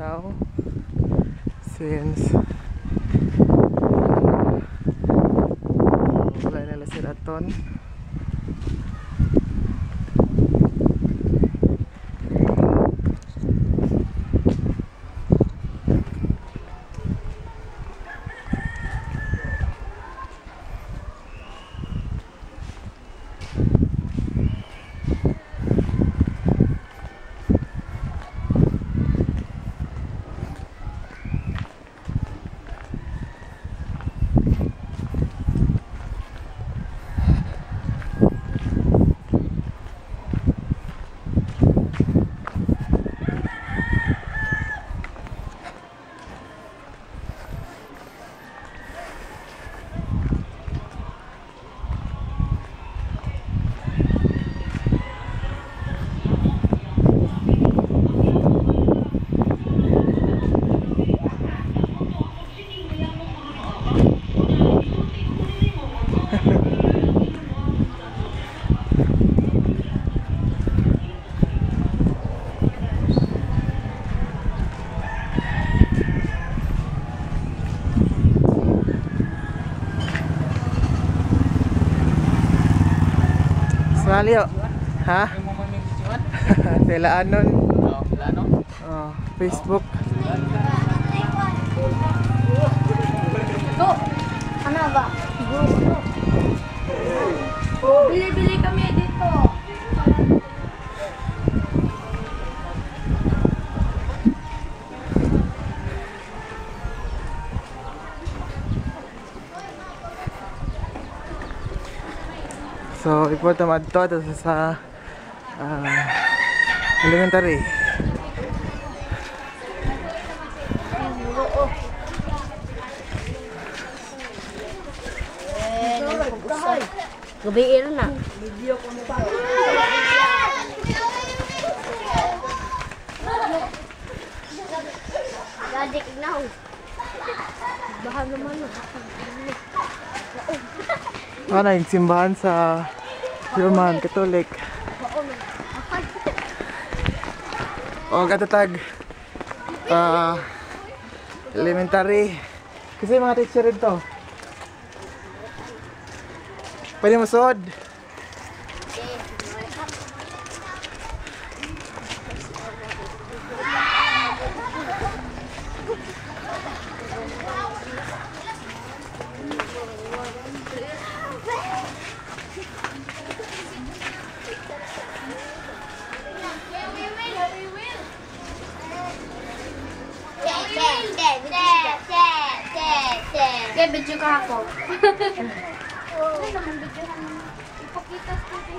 Tao since wala nila sila ton. Malio. Ha? Sila anon. Oh, Facebook. Ito. Ano ba? Bili-bili kami dito. So, ipunta madto sa elementary. Gabi na. Ano yung simbahan sa Roman Catholic. O katatag elementary. Kasi mga teacher rin to. Pwede mo sod. Okay, video ka ako. Ano naman video? Ipakita ko din.